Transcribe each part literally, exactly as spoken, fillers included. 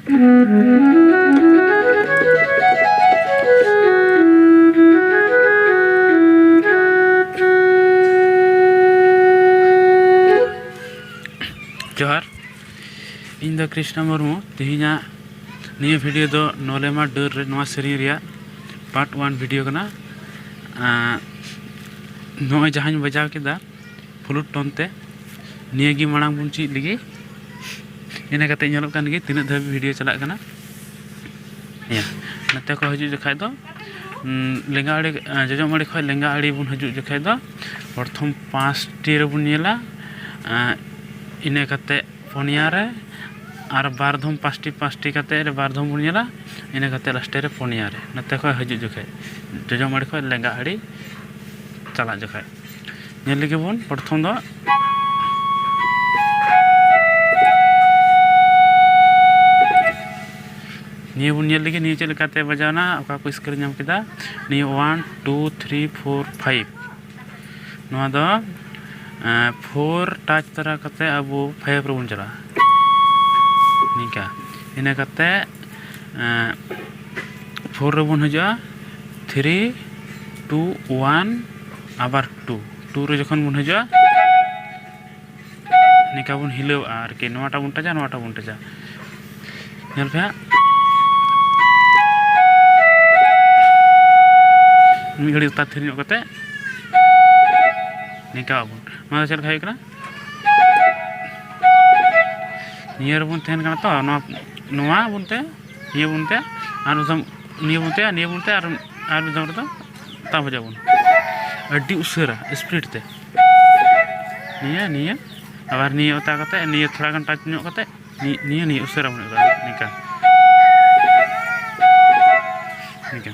ᱡᱚᱦᱟᱨ, ᱤᱧ ᱫᱚ ᱠᱨᱤᱥᱱᱟ ᱢᱩᱨᱢᱩ᱾ ᱛᱮᱦᱮᱧᱟᱜ ᱱᱤᱭᱟᱹ ᱵᱷᱤᱰᱤᱭᱳ ᱫᱚ ᱱᱚᱞᱮᱢᱟ ᱰᱟᱹᱨ ᱨᱮ ᱱᱚᱣᱟ ᱥᱮᱨᱮᱧ ᱨᱮᱭᱟᱜ ᱯᱟᱨᱴ ᱳᱣᱟᱱ ᱵᱷᱤᱰᱤᱭᱳ ᱠᱟᱱᱟ᱾ ᱟᱸ, ᱱᱚᱜᱼᱚᱭ ᱡᱟᱦᱟᱸᱧ ᱵᱟᱡᱟᱣ ᱠᱮᱫᱟ ᱯᱷᱞᱩᱴ ᱴᱳᱱ ᱛᱮ, ᱱᱤᱭᱟᱹ ᱜᱮ ᱢᱟᱲᱟᱝ ᱵᱚᱱ ᱪᱮᱫ ᱞᱮᱜᱮ᱾ ᱤᱱᱟᱹ ᱠᱟᱛᱮ ᱧᱮᱞᱚᱜ ᱠᱟᱱ ᱜᱮ ᱛᱤᱱᱟᱹᱜ ᱫᱷᱟᱹᱵᱤᱡ ᱵᱷᱤᱰᱤᱭᱳ ᱪᱟᱞᱟᱜ ᱠᱟᱱᱟ᱾ ᱦᱮᱸ, ᱱᱚᱛᱮ ᱠᱷᱚᱱ ᱦᱤᱡᱩᱜ ᱡᱚᱠᱷᱟᱡ ᱫᱚ, ᱩᱸ, ᱞᱮᱸᱜᱟ ᱟᱲᱮ, ᱟᱸ, ᱡᱚᱡᱚᱢ ᱟᱲᱮ ᱠᱷᱚᱱ ᱞᱮᱸᱜᱟ ᱟᱲᱮ ᱵᱚᱱ ᱦᱤᱡᱩᱜ ᱡᱚᱠᱷᱟᱡ ᱫᱚ ᱯᱨᱚᱛᱷᱚᱢ ᱯᱟᱸᱪᱴᱤ ᱨᱮᱵᱚᱱ ᱧᱮᱞᱟ, ᱟᱸ, ᱤᱱᱟᱹ ᱠᱟᱛᱮ ᱯᱩᱱᱭᱟ ᱨᱮ, ᱟᱨ ᱵᱟᱨ ᱫᱷᱚᱢ ᱯᱟᱸᱪᱴᱤ ᱯᱟᱸᱪᱴᱤ ᱠᱟᱛᱮ ᱨᱮ ᱵᱟᱨ ᱫᱷᱚᱢ ᱵᱚᱱ ᱧᱮᱞᱟ, ᱤᱱᱟᱹ ᱠᱟᱛᱮ ᱞᱟᱥᱴᱮ ᱨᱮ ᱯᱩᱱᱭᱟ ᱨᱮ, ᱱᱚᱛᱮ ᱠᱷᱚᱱ ᱦᱤᱡᱩᱜ ᱡᱚᱠᱷᱮᱡ ᱡᱚᱡᱚᱢ ᱟᱲᱮ ᱠᱷᱚᱱ ᱞᱮᱸᱜᱟ ᱟᱲᱮ ᱪᱟᱞᱟᱜ ᱡᱚᱠᱷᱮᱡ᱾ ᱧᱮᱞ ᱞᱮᱜᱮ ᱵᱚᱱ ᱯᱨᱚᱛᱷᱚᱢ ᱫᱚ ᱱᱤᱭᱟᱹ ᱵᱚᱱ ᱧᱮᱞ ᱞᱮᱜᱮ, ᱱᱤᱭᱟᱹ ᱪᱮᱫ ᱞᱮᱠᱟᱛᱮ ᱵᱟᱡᱟᱣᱱᱟ, ᱚᱠᱟ ᱠᱚ ᱥᱠᱮᱞ ᱧᱟᱢ ᱠᱮᱫᱟ᱾ ᱱᱤᱭᱟᱹ one, two, three, four, five. ᱱᱚᱣᱟ ᱫᱚ, ᱮᱸ, ᱯᱷᱳᱨ ᱴᱟᱪ ᱛᱚᱨᱟ ᱠᱟᱛᱮ ᱟᱵᱚ ᱯᱷᱟᱭᱤᱵᱷ ᱨᱮᱵᱚᱱ ᱪᱟᱞᱟᱜᱼᱟ, ᱱᱤᱝᱠᱟ᱾ ᱤᱱᱟᱹ ᱠᱟᱛᱮ, ᱮᱸ, ᱯᱷᱳᱨ ᱨᱮᱵᱚᱱ ᱦᱤᱡᱩᱜᱼᱟ, ᱛᱷᱨᱤ, ᱴᱩ, ᱳᱣᱟᱱ, ᱟᱵᱟᱨ ᱴᱩ᱾ ᱴᱩ ᱨᱮ ᱡᱚᱠᱷᱚᱱ ᱵᱚᱱ ᱦᱤᱡᱩᱜᱼᱟ, ᱱᱤᱝᱠᱟ ᱵᱚᱱ ᱦᱤᱞᱟᱹᱣᱼᱟ ᱟᱨᱠᱤ, ᱱᱚᱣᱟᱴᱟᱜ ᱵᱚᱱ ᱴᱟᱪᱟ, ᱱᱚᱣᱟᱴᱟᱜ ᱵᱚᱱ ᱴᱟᱪᱟ᱾ ᱧᱮᱞ ᱯᱮ ᱦᱟᱸᱜ, ᱢᱤᱫ ᱜᱷᱟᱹᱲᱤᱡ ᱞᱟᱛᱟᱨ ᱛᱷᱤᱨ ᱧᱚᱜ ᱠᱟᱛᱮ ᱱᱤᱝᱠᱟ ᱟᱵᱚᱱ᱾ ᱱᱚᱣᱟ ᱫᱚ ᱪᱮᱫ ᱞᱮᱠᱟ ᱦᱩᱭᱩᱜ ᱠᱟᱱᱟ? ᱱᱤᱭᱟᱹ ᱨᱮᱵᱚᱱ ᱛᱟᱦᱮᱱ ᱠᱟᱱᱟ ᱛᱚ, ᱱᱚᱣᱟ, ᱱᱚᱣᱟ ᱵᱚᱱ ᱛᱮ, ᱱᱤᱭᱟᱹ ᱵᱚᱱ ᱛᱮ, ᱟᱨ ᱢᱤᱫ ᱫᱷᱟᱣ ᱱᱤᱭᱟᱹ ᱵᱚᱱ ᱛᱮ, ᱱᱤᱭᱟᱹ ᱵᱚᱱ ᱛᱮ, ᱟᱨ, ᱟᱨ ᱢᱤᱫ ᱫᱷᱟᱣ ᱨᱮᱫᱚ ᱛᱟᱵ ᱦᱚᱡᱟᱵᱚᱱ ᱟᱹᱰᱤ ᱩᱥᱟᱹᱨᱟ ᱥᱯᱤᱰ ᱛᱮ᱾ ᱱᱤᱭᱟᱹ, ᱱᱤᱭᱟᱹ, ᱟᱵᱟᱨ ᱱᱤᱭᱟᱹ ᱚᱛᱟ ᱠᱟᱛᱮ, ᱱᱤᱭᱟᱹ ᱛᱷᱚᱲᱟ ᱜᱟᱱ ᱴᱟᱪ ᱧᱚᱜ ᱠᱟᱛᱮ, ᱱᱤᱭᱟᱹ, ᱱᱤᱭᱟᱹ, ᱱᱤᱭᱟᱹ ᱩᱥᱟᱹᱨᱟ ᱵᱚᱱ ᱚᱛᱟ, ᱱᱤᱝᱠᱟ, ᱱᱤᱝᱠᱟ᱾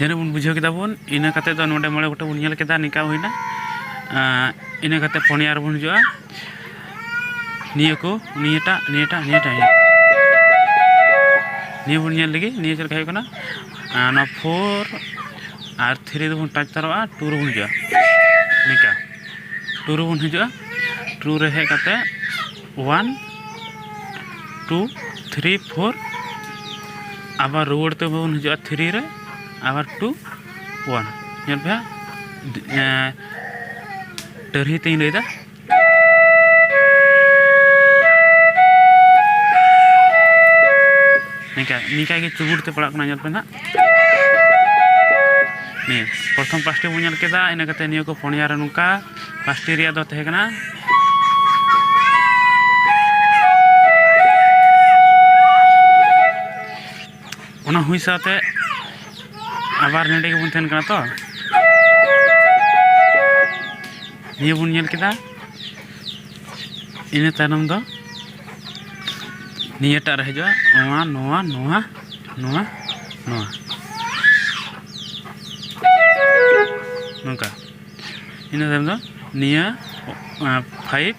ᱡᱟᱹᱱᱤᱡ ᱵᱚᱱ ᱵᱩᱡᱷᱟᱹᱣ ᱠᱮᱫᱟ ᱵᱚᱱ᱾ ᱤᱱᱟᱹ ᱠᱟᱛᱮ ᱫᱚ ᱱᱚᱰᱮ ᱢᱚᱬᱮ ᱜᱚᱴᱮᱡ ᱵᱚᱱ ᱧᱮᱞ ᱠᱮᱫᱟ, ᱱᱤᱝᱠᱟ ᱦᱩᱭᱱᱟ᱾ ᱟᱸ, ᱤᱱᱟᱹ ᱠᱟᱛᱮ ᱯᱩᱱᱭᱟ ᱨᱮᱵᱚᱱ ᱦᱤᱡᱩᱜᱼᱟ᱾ ᱱᱤᱭᱟᱹ ᱠᱚ, ᱱᱤᱭᱟᱹᱴᱟᱜ, ᱱᱤᱭᱟᱹᱴᱟᱜ, ᱱᱤᱭᱟᱹᱴᱟᱜ, ᱱᱤᱭᱟᱹ᱾ ᱱᱤᱭᱟᱹ ᱵᱚᱱ ᱧᱮᱞ ᱞᱮᱜᱮ, ᱱᱤᱭᱟᱹ ᱪᱮᱫ ᱞᱮᱠᱟ ᱦᱩᱭᱩᱜ ᱠᱟᱱᱟ᱾ ᱟᱨ ᱱᱚᱣᱟ ᱯᱷᱳᱨ ᱟᱨ ᱛᱷᱨᱤ ᱫᱚᱵᱚᱱ ᱴᱟᱪ ᱛᱟᱨᱚᱜᱼᱟ, ᱴᱩ ᱨᱮᱵᱚᱱ ᱦᱤᱡᱩᱜᱼᱟ᱾ ᱱᱤᱝᱠᱟ, ᱴᱩ ᱨᱮᱵᱚᱱ ᱦᱤᱡᱩᱜᱼᱟ, ᱴᱩ ᱨᱮ ᱦᱮᱡ ᱠᱟᱛᱮ ᱳᱣᱟᱱ, ᱴᱩ, ᱛᱷᱨᱤ, ᱯᱷᱳᱨ, ᱟᱵᱟᱨ ᱨᱩᱣᱟᱹᱲ ᱛᱮᱵᱚᱱ ᱦᱤᱡᱩᱜᱼᱟ ᱛᱷᱨᱤ ᱨᱮ, ᱟᱵᱟᱨ ᱴᱩ, ᱳᱣᱟᱱ᱾ ᱧᱮᱞ ᱯᱮ ᱦᱟᱸᱜ, ᱮᱸ, ᱴᱟᱹᱨᱦᱤ ᱛᱮᱧ ᱞᱟᱹᱭᱫᱟ᱾ ᱱᱤᱝᱠᱟ, ᱱᱤᱝᱠᱟ ᱜᱮ ᱪᱩᱜᱩᱲ ᱛᱮ ᱯᱟᱲᱟᱜ ᱠᱟᱱᱟ, ᱧᱮᱞ ᱯᱮ ᱱᱟᱦᱟᱜ᱾ ᱱᱤᱭᱟᱹ ᱯᱨᱚᱛᱷᱚᱢ ᱯᱟᱸᱪᱴᱤ ᱵᱚᱱ ᱧᱮᱞ ᱠᱮᱫᱟ, ᱤᱱᱟᱹ ᱠᱟᱛᱮ ᱱᱤᱭᱟᱹ ᱠᱚ ᱯᱩᱱᱭᱟ ᱨᱮ ᱱᱚᱝᱠᱟ ᱯᱟᱸᱪᱴᱤ ᱨᱮᱭᱟᱜ ᱫᱚ ᱛᱟᱦᱮᱸ ᱠᱟᱱᱟ᱾ ᱚᱱᱟ ᱦᱩᱭ ᱥᱟᱶᱛᱮ ᱟᱵᱟᱨ ᱱᱚᱰᱮ ᱜᱮᱵᱚᱱ ᱛᱟᱦᱮᱱ ᱠᱟᱱᱟ ᱛᱚ, ᱱᱤᱭᱟᱹ ᱵᱚᱱ ᱧᱮᱞ ᱠᱮᱫᱟ᱾ ᱤᱱᱟᱹ ᱛᱟᱭᱱᱚᱢ ᱫᱚ ᱱᱤᱭᱟᱹᱴᱟᱜ ᱨᱮ ᱦᱤᱡᱩᱜᱼᱟ, ᱱᱚᱣᱟ, ᱱᱚᱣᱟ, ᱱᱚᱣᱟ, ᱱᱚᱣᱟ, ᱱᱚᱣᱟ, ᱱᱚᱝᱠᱟ᱾ ᱤᱱᱟᱹ ᱛᱟᱭᱚᱢ ᱫᱚ ᱱᱤᱭᱟᱹ, ᱟᱸ, five,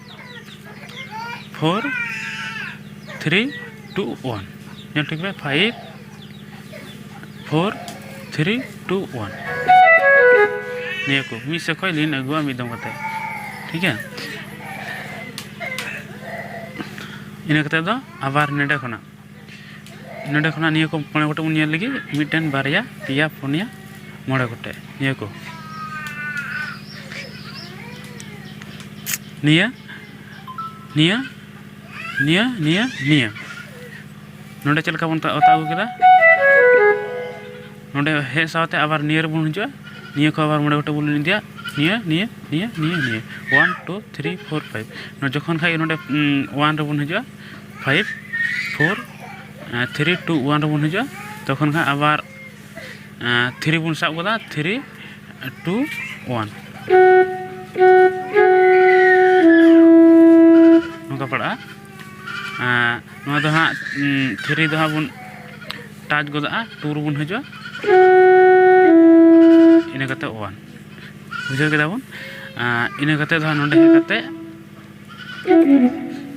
four, three, two, one. ᱧᱮᱞ ᱴᱷᱤᱠ ᱯᱮ, five, four, three, two, one. ᱱᱤᱭᱟᱹ ᱠᱚ ᱢᱤᱫ ᱥᱮᱫ ᱠᱷᱚᱱ ᱞᱤᱱ ᱟᱹᱜᱩᱣᱟ ᱢᱤᱫ ᱫᱚᱢ ᱠᱟᱛᱮ, ᱴᱷᱤᱠ ᱜᱮᱭᱟ᱾ ᱤᱱᱟᱹ ᱠᱟᱛᱮ ᱫᱚ ᱟᱵᱟᱨ ᱱᱚᱰᱮ ᱠᱷᱚᱱᱟᱜ, ᱱᱚᱰᱮ ᱠᱷᱚᱱᱟᱜ ᱱᱤᱭᱟᱹ ᱠᱚ ᱢᱚᱬᱮ ᱜᱚᱴᱮᱡ ᱵᱚᱱ ᱧᱮᱞ ᱞᱮᱜᱮ, ᱢᱤᱫᱴᱮᱱ, ᱵᱟᱨᱭᱟ, ᱯᱮᱭᱟ, ᱯᱩᱱᱭᱟ, ᱢᱚᱬᱮ ᱜᱚᱴᱮᱡ ᱱᱤᱭᱟᱹ ᱠᱚ, ᱱᱤᱭᱟᱹ, ᱱᱤᱭᱟᱹ, ᱱᱤᱭᱟᱹ, ᱱᱤᱭᱟᱹ, ᱱᱤᱭᱟᱹ᱾ ᱱᱚᱰᱮ ᱪᱮᱫ ᱞᱮᱠᱟ ᱵᱚᱱ ᱚᱛᱟ ᱟᱹᱜᱩ ᱠᱮᱫᱟ? ᱱᱚᱰᱮ ᱦᱮᱡ ᱥᱟᱶᱛᱮ ᱟᱵᱟᱨ ᱱᱤᱭᱟᱹ ᱨᱮᱵᱚᱱ ᱦᱤᱡᱩᱜᱼᱟ, ᱱᱤᱭᱟᱹ ᱠᱚ ᱟᱵᱟᱨ ᱢᱚᱬᱮ ᱜᱚᱴᱮᱡ ᱵᱚᱱ ᱤᱫᱤᱭᱟ, ᱱᱤᱭᱟᱹ, ᱱᱤᱭᱟᱹ, ᱱᱤᱭᱟᱹ, ᱱᱤᱭᱟᱹ, ᱱᱤᱭᱟᱹ, one, two, three, four, five. ᱱᱚᱰᱮ ᱡᱚᱠᱷᱚᱱ ᱠᱷᱟᱡ ᱜᱮ ᱱᱚᱰᱮ, ᱩᱸ, ᱳᱣᱟᱱ ᱨᱮᱵᱚᱱ ᱦᱤᱡᱩᱜᱼᱟ, five, four, three, two, one ᱨᱮᱵᱚᱱ ᱦᱤᱡᱩᱜᱼᱟ, ᱛᱚᱠᱷᱚᱱ ᱠᱷᱟᱡ ᱟᱵᱟᱨ, ᱮᱸ, ᱛᱷᱨᱤ ᱵᱚᱱ ᱥᱟᱵ ᱜᱚᱫᱟ, ᱛᱷᱨᱤ, ᱴᱩ, ᱳᱣᱟᱱ᱾ ᱱᱚᱝᱠᱟ ᱯᱟᱲᱟᱜᱼᱟ᱾ ᱮᱸ, ᱱᱚᱣᱟ ᱫᱚ ᱦᱟᱸᱜ, ᱩᱸ, ᱛᱷᱨᱤ ᱫᱚ ᱦᱟᱸᱜ ᱵᱚᱱ ᱴᱟᱪ ᱜᱚᱫᱟᱜᱼᱟ, ᱴᱩ ᱨᱮᱵᱚᱱ ᱦᱤᱡᱩᱜᱼᱟ, ᱤᱱᱟᱹ ᱠᱟᱛᱮ ᱳᱣᱟᱱ᱾ ᱵᱩᱡᱷᱟᱹᱣ ᱠᱮᱫᱟ ᱵᱚᱱ? ᱮᱸ, ᱤᱱᱟᱹ ᱠᱟᱛᱮ ᱫᱚ ᱦᱟᱸᱜ ᱱᱚᱰᱮ ᱦᱮᱡ ᱠᱟᱛᱮ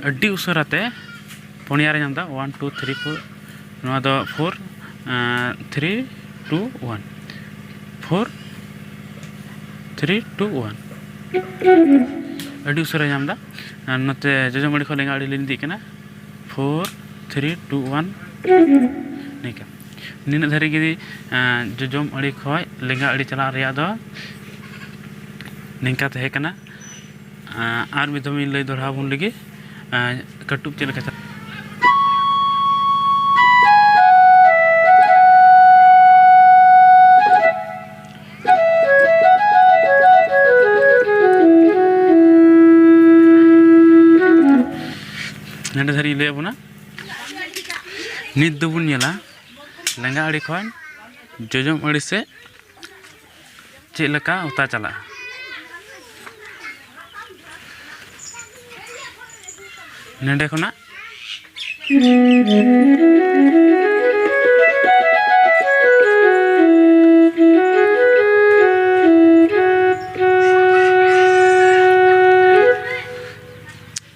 ᱟᱹᱰᱤ ᱩᱥᱟᱹᱨᱟ ᱛᱮ ᱯᱩᱱᱭᱟ ᱨᱮ ᱧᱟᱢ ᱮᱫᱟ, ᱳᱣᱟᱱ, ᱴᱩ, ᱛᱷᱨᱤ, ᱯᱷᱳᱨ᱾ ᱱᱚᱣᱟ ᱫᱚ ᱯᱷᱳᱨ, ᱮᱸ, three, two, one. Four, three, two, one. ᱟᱹᱰᱤ ᱩᱥᱟᱹᱨᱟ ᱧᱟᱢ ᱮᱫᱟ᱾ ᱟᱨ ᱱᱚᱛᱮ ᱡᱚᱡᱚᱢ ᱟᱹᱲᱤ ᱠᱷᱚᱱ ᱞᱮᱸᱜᱟ ᱟᱹᱲᱤ ᱞᱤᱧ ᱤᱫᱤᱜ ᱠᱟᱱᱟ᱾ Four, three two one. ᱱᱤᱝᱠᱟ, ᱱᱤᱱᱟᱹᱜ ᱫᱷᱟᱹᱨᱤᱡ ᱜᱮ᱾ ᱮᱸ, ᱡᱚᱡᱚᱢ ᱟᱹᱲᱤ ᱠᱷᱚᱱ ᱞᱮᱸᱜᱟ ᱟᱹᱲᱤ ᱪᱟᱞᱟᱜ ᱨᱮᱭᱟᱜ ᱫᱚ ᱱᱤᱝᱠᱟ ᱛᱟᱦᱮᱸ ᱠᱟᱱᱟ᱾ ᱮᱸ, ᱟᱨ ᱢᱤᱫ ᱫᱷᱟᱣ ᱤᱧ ᱞᱟᱹᱭ ᱫᱚᱦᱲᱟ ᱟᱵᱚᱱ ᱞᱮᱜᱮ, ᱮᱸ, ᱠᱟᱹᱴᱩᱵ ᱪᱮᱫ ᱞᱮᱠᱟ ᱪᱟᱞᱟᱜᱼᱟ᱾ ᱱᱚᱰᱮ ᱫᱷᱟᱹᱨᱤᱡ ᱤᱧ ᱞᱟᱹᱭ ᱟᱵᱚᱱᱟ᱾ ᱱᱤᱛ ᱫᱚᱵᱚᱱ ᱧᱮᱞᱟ ᱞᱮᱸᱜᱟ ᱟᱹᱲᱤ ᱠᱷᱚᱱ ᱡᱚᱡᱚᱢ ᱟᱹᱲᱤ ᱥᱮᱫ ᱪᱮᱫ ᱞᱮᱠᱟ ᱚᱛᱟ ᱪᱟᱞᱟᱜᱼᱟ᱾ ᱱᱚᱰᱮ ᱠᱷᱚᱱᱟᱜ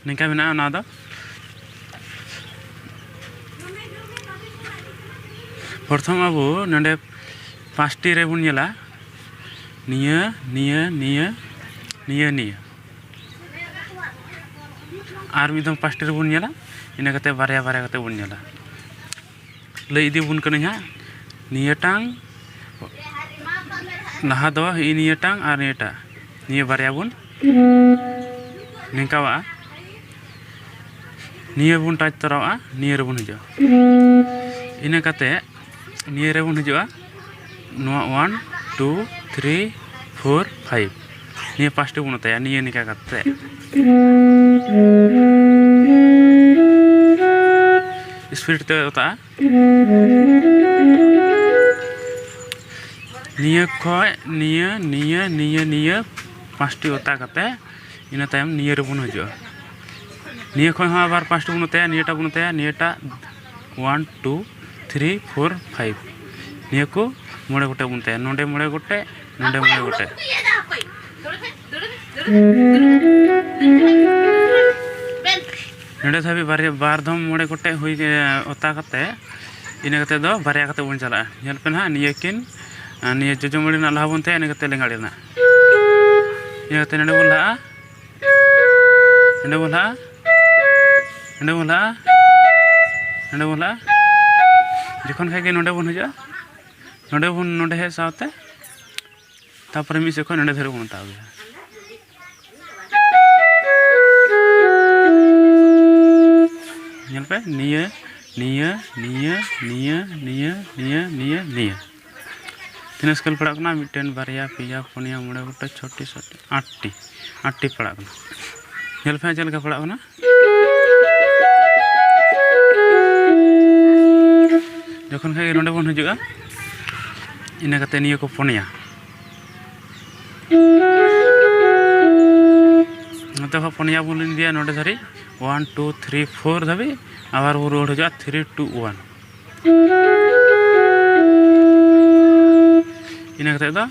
ᱱᱤᱝᱠᱟ ᱢᱮᱱᱟᱜᱼᱟ ᱚᱱᱟ ᱫᱚ᱾ ᱯᱨᱚᱛᱷᱚᱢ ᱟᱵᱚ ᱱᱚᱰᱮ ᱯᱟᱸᱪᱴᱤ ᱨᱮᱵᱚᱱ ᱧᱮᱞᱟ, ᱱᱤᱭᱟᱹ, ᱱᱤᱭᱟᱹ, ᱱᱤᱭᱟᱹ, ᱱᱤᱭᱟᱹ, ᱱᱤᱭᱟᱹ᱾ ᱟᱨ ᱢᱤᱫ ᱫᱷᱟᱣ ᱯᱟᱸᱪᱴᱤ ᱨᱮᱵᱚᱱ ᱧᱮᱞᱟ, ᱤᱱᱟᱹ ᱠᱟᱛᱮ ᱵᱟᱨᱭᱟ ᱵᱟᱨᱭᱟ ᱠᱟᱛᱮ ᱵᱚᱱ ᱧᱮᱞᱟ᱾ ᱞᱟᱹᱭ ᱤᱫᱤ ᱵᱚᱱ ᱠᱟᱹᱱᱟᱹᱧ ᱦᱟᱸᱜ, ᱱᱤᱭᱟᱹᱴᱟᱝ, ᱞᱟᱦᱟ ᱫᱚ ᱦᱤᱜᱼᱤ ᱱᱤᱭᱟᱹᱴᱟᱝ ᱟᱨ ᱱᱤᱭᱟᱹᱴᱟᱜ, ᱱᱤᱭᱟᱹ ᱵᱟᱨᱭᱟ ᱵᱚᱱ ᱱᱤᱝᱠᱟᱣᱟᱜᱼᱟ᱾ ᱱᱤᱭᱟᱹ ᱵᱚᱱ ᱴᱟᱪ ᱛᱚᱨᱟᱣᱟᱜᱼᱟ, ᱱᱤᱭᱟᱹ ᱨᱮᱵᱚᱱ ᱦᱤᱡᱩᱜᱼᱟ᱾ ᱤᱱᱟᱹ ᱠᱟᱛᱮ ᱱᱤᱭᱟᱹ ᱨᱮᱵᱚᱱ ᱦᱤᱡᱩᱜᱼᱟ᱾ ᱱᱚᱣᱟ one, two, three, four, five, ᱱᱤᱭᱟᱹ ᱯᱟᱸᱪᱴᱤ ᱵᱚᱱ ᱚᱛᱟᱭᱟ᱾ ᱱᱤᱭᱟᱹ ᱱᱤᱝᱠᱟ ᱠᱟᱛᱮ ᱥᱯᱤᱰ ᱛᱮ ᱚᱛᱟᱜᱼᱟ᱾ ᱱᱤᱭᱟᱹ ᱠᱷᱚᱡ ᱱᱤᱭᱟᱹ, ᱱᱤᱭᱟᱹ, ᱱᱤᱭᱟᱹ, ᱱᱤᱭᱟᱹ ᱯᱟᱸᱪᱴᱤ ᱚᱛᱟ ᱠᱟᱛᱮ ᱤᱱᱟᱹ ᱛᱟᱭᱚᱢ ᱱᱤᱭᱟᱹ ᱨᱮᱵᱚᱱ ᱦᱤᱡᱩᱜᱼᱟ᱾ ᱱᱤᱭᱟᱹ ᱠᱷᱚᱡ ᱦᱚᱸ ᱟᱵᱟᱨ ᱯᱟᱸᱪᱴᱤ ᱵᱚᱱ ᱚᱛᱟᱭᱟ, ᱱᱤᱭᱟᱹᱴᱟᱜ ᱵᱚᱱ ᱚᱛᱟᱭᱟ, ᱱᱤᱭᱟᱹᱴᱟᱜ one, two, three, four, five, ᱱᱤᱭᱟᱹ ᱠᱚ ᱢᱚᱬᱮ ᱜᱚᱴᱮᱡ ᱵᱚᱱ ᱚᱛᱟᱭᱟ᱾ ᱱᱚᱰᱮ ᱢᱚᱬᱮ ᱜᱚᱴᱮᱡ, ᱱᱚᱰᱮ ᱢᱚᱬᱮ ᱜᱚᱴᱮᱡ᱾ ᱱᱚᱰᱮ ᱫᱷᱟᱹᱵᱤᱡ ᱵᱟᱨᱭᱟ, ᱵᱟᱨ ᱫᱷᱚᱢ ᱢᱚᱬᱮ ᱜᱚᱴᱮᱡ ᱦᱩᱭ, ᱮ, ᱚᱛᱟ ᱠᱟᱛᱮ, ᱤᱱᱟᱹ ᱠᱟᱛᱮ ᱫᱚ ᱵᱟᱨᱭᱟ ᱠᱟᱛᱮ ᱵᱚᱱ ᱪᱟᱞᱟᱜᱼᱟ᱾ ᱧᱮᱞ ᱯᱮ ᱱᱟᱦᱟᱜ, ᱱᱤᱭᱟᱹ ᱠᱤᱱ, ᱟᱨ ᱱᱤᱭᱟᱹ ᱡᱚᱡᱚᱢ ᱟᱹᱲᱤ ᱨᱮᱱᱟᱜ ᱞᱟᱦᱟ ᱵᱚᱱ ᱛᱟᱦᱮᱸ, ᱤᱱᱟᱹ ᱠᱟᱛᱮ ᱞᱮᱸᱜᱟ ᱟᱹᱲᱤ ᱨᱮᱱᱟᱜ᱾ ᱤᱱᱟᱹ ᱠᱟᱛᱮ ᱱᱚᱰᱮ ᱵᱚᱱ ᱞᱟᱦᱟᱜᱼᱟ, ᱱᱚᱰᱮ ᱵᱚᱱ ᱞᱟᱦᱟᱜᱼᱟ, ᱱᱚᱰᱮ ᱵᱚᱱ ᱞᱟᱦᱟᱜᱼᱟ᱾ ᱱᱚᱰᱮ ᱵᱚᱱ ᱞᱟᱜᱼᱟ᱾ ᱡᱚᱠᱷᱚᱱ ᱠᱷᱟᱡ ᱜᱮ ᱱᱚᱰᱮ ᱵᱚᱱ ᱦᱤᱡᱩᱜᱼᱟ, ᱱᱚᱰᱮ ᱵᱚᱱ, ᱱᱚᱰᱮ ᱦᱮᱡ ᱥᱟᱶᱛᱮ ᱛᱟᱯᱚᱨᱮ ᱢᱤᱫ ᱥᱮᱫ ᱠᱷᱚᱱ ᱱᱚᱰᱮ ᱫᱷᱟᱹᱨᱤᱡ ᱵᱚᱱ ᱛᱟᱵ ᱮᱫᱟ᱾ ᱧᱮᱞ ᱯᱮ, ᱱᱤᱭᱟᱹ, ᱱᱤᱭᱟᱹ, ᱱᱤᱭᱟᱹ, ᱱᱤᱭᱟᱹ, ᱱᱤᱭᱟᱹ, ᱱᱤᱭᱟᱹ, ᱱᱤᱭᱟᱹ, ᱱᱤᱭᱟᱹ᱾ ᱛᱤᱱᱟᱹᱜ ᱥᱠᱮᱞ ᱯᱟᱲᱟᱜ ᱠᱟᱱᱟ? ᱢᱤᱫᱴᱮᱱ, ᱵᱟᱨᱭᱟ, ᱯᱮᱭᱟ, ᱯᱩᱱᱭᱟ, ᱢᱚᱬᱮ ᱜᱚᱴᱮᱡ, ᱪᱷᱚᱴᱤ, ᱥᱟᱛᱴᱤ, ᱟᱴᱴᱤ, ᱟᱴᱴᱤ ᱯᱟᱲᱟᱜ ᱠᱟᱱᱟ᱾ ᱧᱮᱞ ᱯᱮ ᱦᱟᱸᱜ ᱪᱮᱫ ᱞᱮᱠᱟ ᱯᱟᱲᱟᱜ ᱠᱟᱱᱟ᱾ ᱡᱚᱠᱷᱚᱱ ᱠᱷᱟᱡ ᱜᱮ ᱱᱚᱰᱮ ᱵᱚᱱ ᱦᱤᱡᱩᱜᱼᱟ, ᱤᱱᱟᱹ ᱠᱟᱛᱮ ᱱᱤᱭᱟᱹ ᱠᱚ ᱯᱩᱱᱭᱟ, ᱱᱚᱛᱮ ᱠᱷᱚᱱ ᱯᱩᱱᱭᱟ ᱵᱚᱱ ᱤᱫᱤᱭᱟ ᱱᱚᱰᱮ ᱫᱷᱟᱹᱨᱤᱡ, one two three four ᱫᱷᱟᱹᱵᱤᱡ, ᱟᱵᱟᱨ ᱵᱚᱱ ᱨᱩᱣᱟᱹᱲ ᱦᱤᱡᱩᱜᱼᱟ three two one᱾ ᱤᱱᱟᱹ ᱠᱟᱛᱮ ᱫᱚ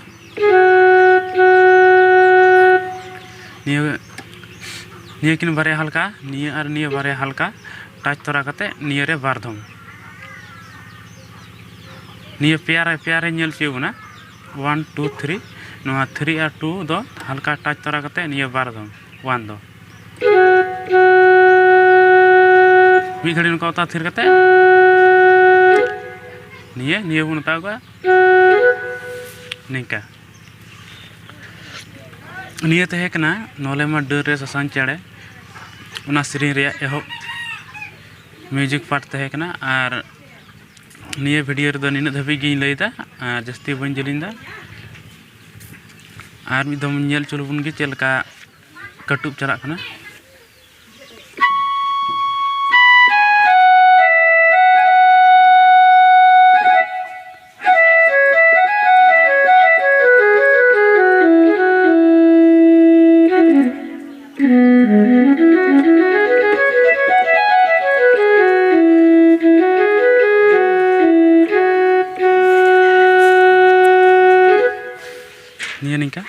ᱱᱤᱭᱟᱹ, ᱱᱤᱭᱟᱹ ᱠᱤᱱ ᱵᱟᱨᱭᱟ ᱦᱟᱞᱠᱟ, ᱱᱤᱭᱟᱹ ᱟᱨ ᱱᱤᱭᱟᱹ ᱵᱟᱨᱭᱟ ᱦᱟᱞᱠᱟ ᱴᱟᱪ ᱛᱚᱨᱟ ᱠᱟᱛᱮ ᱱᱤᱭᱟᱹ ᱨᱮ ᱵᱟᱨ ᱫᱷᱚᱢ᱾ ᱱᱤᱭᱟᱹ ᱯᱮᱭᱟ ᱨᱮ, ᱯᱮᱭᱟ ᱨᱮ ᱧᱮᱞ ᱦᱚᱪᱚᱭ ᱵᱚᱱᱟ, one two three᱾ ᱱᱚᱣᱟ three ᱟᱨ two ᱫᱚ ᱦᱟᱞᱠᱟ ᱴᱟᱪ ᱛᱚᱨᱟ ᱠᱟᱛᱮ ᱱᱤᱭᱟᱹ ᱵᱟᱨ ᱫᱷᱚᱢ, one ᱫᱚ᱾ ᱢᱤᱫ ᱜᱷᱟᱹᱲᱤ ᱱᱚᱝᱠᱟ ᱚᱛᱟ ᱛᱷᱤᱨ ᱠᱟᱛᱮ ᱱᱤᱭᱟᱹ, ᱱᱤᱭᱟᱹ ᱵᱚᱱ ᱚᱛᱟ ᱟᱹᱜᱩᱣᱟ ᱱᱤᱝᱠᱟ᱾ ᱱᱤᱭᱟᱹ ᱛᱟᱦᱮᱸ ᱠᱟᱱᱟ ᱱᱚᱞᱮ ᱢᱟ ᱰᱟᱹᱨ ᱨᱮ ᱥᱟᱥᱟᱝ ᱪᱮᱬᱮ, ᱚᱱᱟ ᱥᱮᱨᱮᱧ ᱨᱮᱭᱟᱜ ᱮᱦᱚᱵ ᱢᱤᱭᱩᱡᱤᱠ ᱯᱟᱨᱴ ᱛᱟᱦᱮᱸ ᱠᱟᱱᱟ᱾ ᱟᱨ ᱱᱤᱭᱟᱹ ᱵᱷᱤᱰᱤᱭᱳ ᱨᱮᱫᱚ ᱱᱤᱱᱟᱹᱜ ᱫᱷᱟᱹᱵᱤᱡ ᱜᱤᱧ ᱞᱟᱹᱭᱫᱟ, ᱟᱨ ᱡᱟᱹᱥᱛᱤ ᱵᱟᱹᱧ ᱡᱮᱞᱮᱧ ᱫᱟ᱾ ᱟᱨ ᱢᱤᱫ ᱫᱚᱢ ᱧᱮᱞ ᱦᱚᱪᱚ ᱞᱮᱵᱚᱱ ᱜᱮ ᱪᱮᱫ ᱞᱮᱠᱟ ᱠᱟᱹᱴᱩᱵ ᱪᱟᱞᱟᱜ ᱠᱟᱱᱟ᱾ ᱱᱤᱭᱟᱹ ᱱᱤᱝᱠᱟ᱾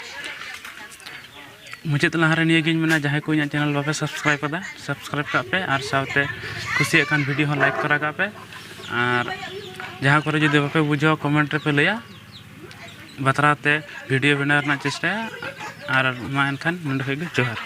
ᱢᱩᱪᱟᱹᱫ ᱞᱟᱦᱟᱨᱮ ᱱᱤᱭᱟᱹᱜᱤᱧ ᱢᱮᱱᱟ, ᱡᱟᱦᱟᱸᱭ ᱠᱚ ᱤᱧᱟᱹᱜ ᱪᱮᱱᱮᱞ ᱵᱟᱯᱮ ᱥᱟᱵᱥᱠᱨᱟᱭᱤᱵ ᱠᱟᱫᱟ, ᱥᱟᱵᱥᱠᱨᱟᱭᱤᱵ ᱠᱟᱜ ᱯᱮ, ᱟᱨ ᱥᱟᱶᱛᱮ ᱠᱩᱥᱤᱭᱟᱜ ᱠᱷᱟᱱ ᱵᱷᱤᱰᱤᱭᱳ ᱦᱚᱸ ᱞᱟᱭᱤᱠ ᱛᱚᱨᱟ ᱠᱟᱜ ᱯᱮ, ᱟᱨ ᱡᱟᱦᱟᱸ ᱠᱚᱨᱮ ᱡᱩᱫᱤ ᱵᱟᱯᱮ ᱵᱩᱡᱷᱟᱹᱣᱟ ᱠᱚᱢᱮᱱᱴ ᱨᱮᱯᱮ ᱞᱟᱹᱭᱟ᱾ ᱵᱟᱛᱨᱟᱣ ᱛᱮ ᱵᱷᱤᱰᱤᱭᱳ ᱵᱮᱱᱟᱣ ᱨᱮᱱᱟᱜ ᱪᱮᱥᱴᱟᱭᱟ᱾ ᱟᱨ ᱢᱟ ᱮᱱᱠᱷᱟᱱ ᱱᱚᱸᱰᱮ ᱠᱷᱚᱡ ᱜᱮ ᱡᱚᱦᱟᱨ᱾